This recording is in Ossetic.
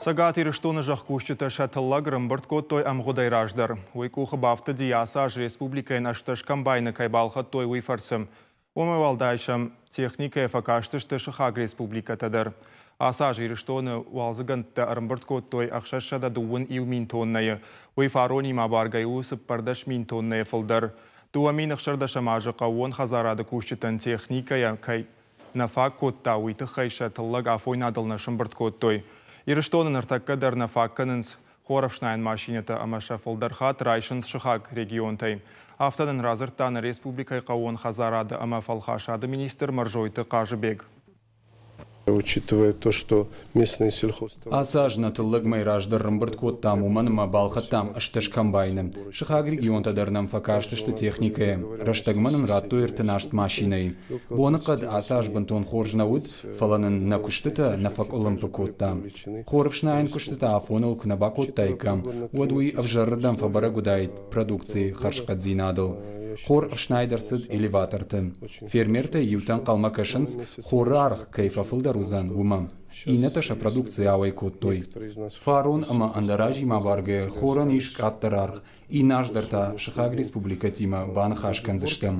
Цӕгат Ирыстоны зӕхкусджытӕ сӕ тыллӕг ӕрӕмбырд кодтой ӕмгъуыдӕй раздӕр. Уый къухы бафтыди, ацы аз республикӕйӕн 18 комбайны кӕй балхӕдтой, уый фӕрцы. Уымӕй уӕлдай сӕм техникӕйӕ фӕкастысты сыхаг республикӕтӕ дӕр. Ацы аз Ирыстоны уалдзыгӕндтӕ ӕрӕмбырд кодтой 621 мин тоннӕйы. Уый фаронимӕ абаргӕ у 14 000 тоннӕйӕ фылдӕр. 2016 азы хъӕууон хӕдзарады кусджытӕн техникӕйӕ кӕй нӕ фаг кодта, уый тыххӕй сӕ тыллӕг афойнадыл нӕ сӕмбырд кодтой. Ирыстоны ныртӕккӕ дӕр нӕ фаг кӕнынц хорӕфснайӕн машинӕтӕ ӕмӕ сӕ фылдӕр хатт райсынц сыхаг регионтӕй. Афтӕ нын радзырдта нӕ республикӕйы хъӕууон хӕдзарады ӕмӕ фӕлхасады министр Мӕрзойты Хъазыбег. Учитывая то, что местные сельхоз Ацы аз нӕ тыллӕг мӕй раздӕр ӕрӕмбырд кодтам, уымӕн ӕмӕ балхӕдтам 18 комбайны. Сыхаг регионтӕ дӕр нӕм фӕкастысты техникӕйӕ. Рӕстӕгмӕ нын радтой 38 машинӕйы. Боныхъӕд ацы аз бынтон хорз нӕ уыд, фӕлӕ нын нӕ куыстытӕ нӕ фӕкъуылымпы кодта. Хорӕфснайӕн куыстытӕ афоныл куы нӕ бакодтаиккам, уӕд уый ӕвзӕрырдӕм фӕбӕрӕг уыдаид продукцийы хӕрзхъӕддзинадыл. Хор ӕфснайд ӕрцыд элеваторты. Фермертӕй иутӕ ӕнхъӕлмӕ кӕсынц, хоры аргъ кӕй фӕфылдӕр уыдзӕн, уымӕ. Иннӕтӕ сӕ продукци ауӕй кодтой. Фарон ӕмӕ ӕндӕр азимӕ абаргӕйӕ хорӕн ис къаддӕр аргъ, иннӕ аз дӕр та сыхаг республикӕтимӕ баныхас кӕндзыстӕм.